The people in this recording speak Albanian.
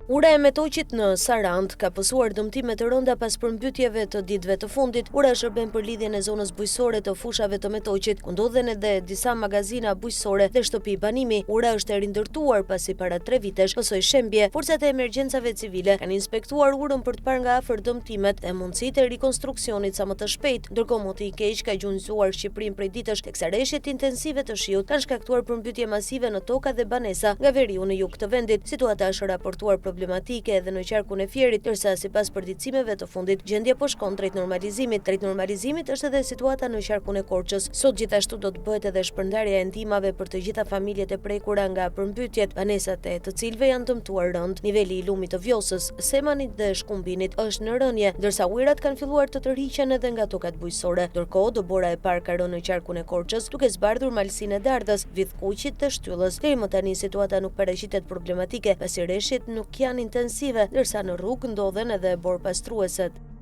Ura e Metoqit në Sarandë ka pësuar dëmtime të rënda pas përmbytjeve të ditëve të fundit. Ura shërben për lidhjen e zonës bujqësore të fushave të Metoqit, ku ndodhen edhe disa magazina bujqësore dhe shtëpi banimi. Ura është e rindërtuar pasi para tre vitesh pësoi shembje. Forcat e emergjencave civile kanë inspektuar urën për të parë nga afër dëmtimet dhe mundësitë e rikonstruksionit sa më të shpejtë. Ndërkohë moti i keq ka gjunjëzuar Shqipërinë prej ditësh, teksa reshjet intensive të shiut kanë shkaktuar përmbytje masive në toka dhe banesa nga veriu në jug të vendit. Situata është raportuar problematike edhe në qarkun e Fierit, ndërsa sipas përditësimeve të fundit, gjendja po shkon drejt normalizimit. Drejt normalizimit është edhe situata në qarkun e Korçës. Sot gjithashtu do të bëhet edhe shpërndarja e ndihmave për të gjitha familjet e prekura nga përmbytjet, banesat e të cilëve janë dëmtuar rëndë. Niveli i lumit të Vjosës, Semanit dhe Shkumbinit është në rënie, ndërsa ujërat kanë filluar të tërhiqen edhe nga tokat bujqësore. Ndërkohë, dëbora e parë ka rënë në qarkun e Korçës, duke zbardhur malësinë e Dardhës, Vithkuqit dhe Shtyllës. Deri më tani situata nuk paraqitet problematike, pasi reshjet nuk janë intensive, ndërsa në rrugë ndodhen edhe borëpastrueset.